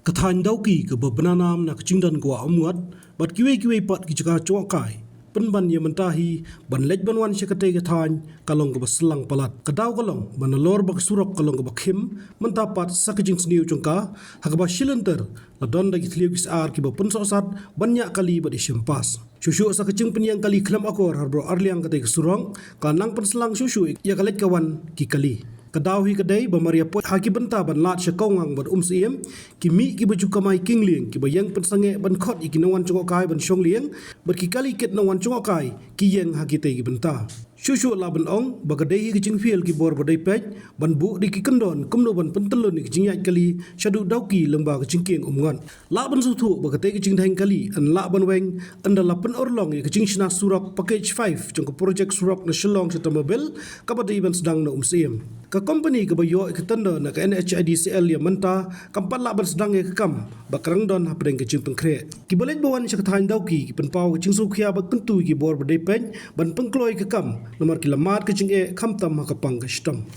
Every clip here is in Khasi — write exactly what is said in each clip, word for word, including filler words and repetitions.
Ka thaiñ Dawki kaba bna nam na ka jingdon ka Wah Umngot bad kiwei kiwei pat ki jaka jngohkai, pynban ïa mynta hi ban leit ban wan sha katei ka thaiñ ka long kaba shyllangpalat. Ka daw ka long ba nalor ba ka surok ka long kaba khim, mynta pat sa ka jingsniew jong ka, ha kaba shilynter la don da ki thliew ki sar kiba pynsohsat ban ñiah kali bad ïashem pass. Shuh shuh sa ka jingpynïeng kali khlem akor ha baroh arliang katei ka surok, ka nang pynslang shuh shuh ïa ka leit ka wan ki kali. Ka daw hi ka dei ba mar ïa poi ha ki bynta ban lad sha Kawngang bad Umsyiem, ki mih kiba ju kamai kynglieng, kiba ïeng pynsangeh ban khot ïa ki nongwan jngohkai ban shong lieng, bad ki kali kit nongwan jngohkai ki ïeng ha kitei ki bynta. Shuh shuh lah ban ong ba ka dei hi ka jingphiel ki bor ba dei peit ban buh da ki kyndon kumno ban pyntyllun ïa ka jingïaid kali shaduh Dawki lyngba ka jingkieng Umngot. Lah ban sngewthuh ba katei ka jingdheng kali yn lah ban weng ynda la pynurlong ïa ka jingshna surok package five jong ka projek surok na Shillong sha Tamabil, kaba dei ban sdang na Umsyiem. Ka kompani kaba ïoh ïa ka tender na ka N H I D C L ïa mynta kam pat lah ban sdang ïa ka kam ba ka dang don hapdeng ka jingpynkhreh. Kiba leit ba wan sha ka thaiñ Dawki ki pynpaw ka jingsngewkhia bad kyntu ïa ki bor ba dei peit ban pynkloi ïa ka kam, namar ki la mad ka jingeh khamtam ha ka pang ka shitom.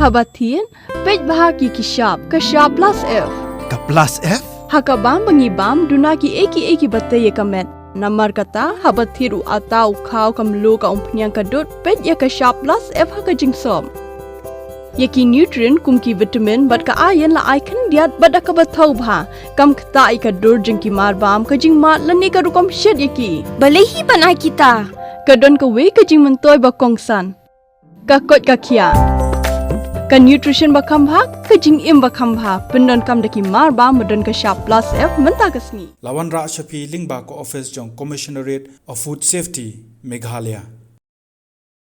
Haba thied, peit bha ïa ki shap, ka shap plus F. Ka plus F? Ha ka bam ba ngi bam, duna kiei kiei kiba tei ïa ka met. Namar kata, haba thied u atta, u khaw, ka mluh, ka umphniang, ka dud, peit ïa ka shap plus F ha ka jingsop. Ïa ki nutrient kum ki vitamin bad ka iron la ai khyndiat bad da kaba thaw bha. Kam ktah ïa ka dur jong ki marbam, ka jingmad lane ka rukom shet ïa ki. Balei hi ban ai kita? Ka don kawei ka jingmyntoi ba kongsan. Ka koit ka khiah. Ka nutrition ba kham bha, ka jingim ba kham bha. Pyndonkam da ki marbam ba don ka shap plus F mynta ka sngi. La wanrah sha phi lyngba ka office jong Commissionerate of Food Safety, Meghalaya.